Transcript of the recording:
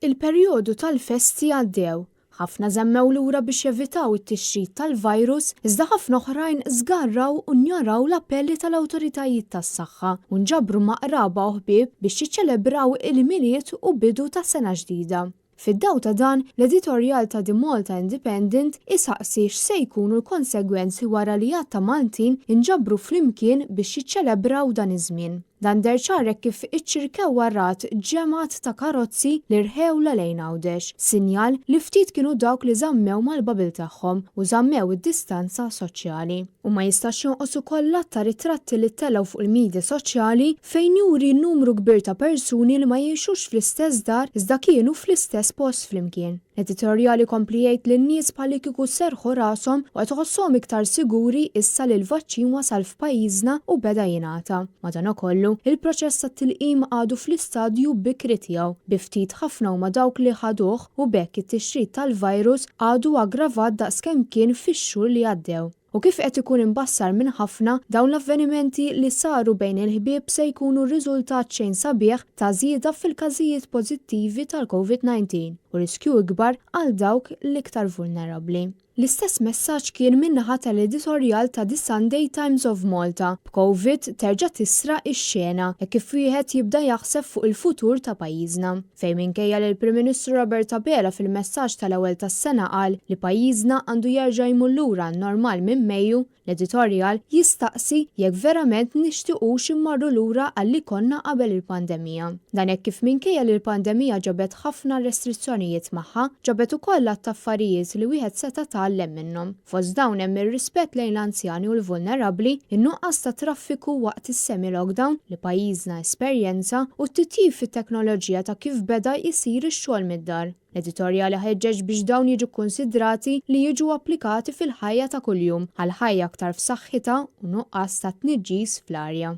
Il-perjodu tal-festi għaddew. Ħafna żammew lura biex jevitaw it-tixrid tal-virus iżda ħafna oħrajn żgarraw u njoraw l-appelli tal-awtoritajiet tas-saħħa u nġabru ma' qraba u ħbieb biex jiċċelebraw il-Milied u bidu ta' sena ġdida. Fid-dawl ta' dan, l-editorjal ta' The Malta Independent isaqsi x'se jkunu l-konsegwenzi wara li għadd ta' Maltin inġabru flimkien biex jiċċelebraw dan iż-żmien. Dan deher ċar hekk kif iċ-Ċirkewwa rat ġemgħat ta' karozzi li rħewlha lejn Għawdex, sinjal li ftit kienu dawk li żammew mal-bubble tagħhom u żammew id-distanza soċjali. U ma jistax jonqos ukoll l-għadd ta' ritratti li ttellgħu fuq il-media soċjali fejn juri numru kbir ta' persuni li ma jgħixux fl-istess dar iżda kienu fl-istess post flimkien. L-editorjal ikompli jgħid li n-nies bħallikieku serrħu rashom u qed iħossuhom iktar siguri issa li l-vaċċin wasal f'pajjiżna u beda jingħata. Madanakollu, il-proċess tat-tilqim għadu fl-istadju bikri tiegħu, bi ftit ħafna huma dawk li ħaduh u b'hekk it-tixrid tal-virus għadu aggravat daqskemm kien fix-xhur li għaddew. U kif qed ikun imbassar minn ħafna, dawn l-avvenimenti li saru bejn il-ħbieb se jkunu riżultat xejn sabiħ ta' żieda fil-każijiet pożittivi tal-Covid 19 u riskju ikbar għal dawk l-iktar vulnerabbli. L-istess messaġġ kien min-naħa tal-editorjal ta' The Sunday Times of Malta, b'Covid terġa' tisraq ix-xena hekk kif wieħed jibda jaħseb fuq il-futur ta' pajjiżna. Fejn minkejja li l-Prim Ministru Robert Abela fil-messaġġ tal-ewwel tas-sena qal li pajjiżna għandu jerġa' jmur lura għan-normal minn Mejju, l-editorjal jistaqsi jekk verament nixtiqux immorru lura għal li konna qabel il-pandemija. Dan hekk kif minkejja li l-pandemija ġabet ħafna restrizzjonijiet magħha, ġabet ukoll għadd ta' affarijiet li wieħed seta' tgħallem minnhom. Fost dawn hemm ir-rispett lejn l-anzjani u l-vulnerabbli, in-nuqqas ta' traffiku waqt is-semi-lockdown li pajjiżna esperjenza u t-titjib fit-teknoloġija ta' kif beda jsir ix-xogħol mid-dar. L-editorjal iħeġġeġ biex dawn jiġu kkunsidrati li jiġu applikati fil-ħajja ta' kuljum għal ħajja aktar f'saħħitha u nuqqas ta' tniġġis fl-arja.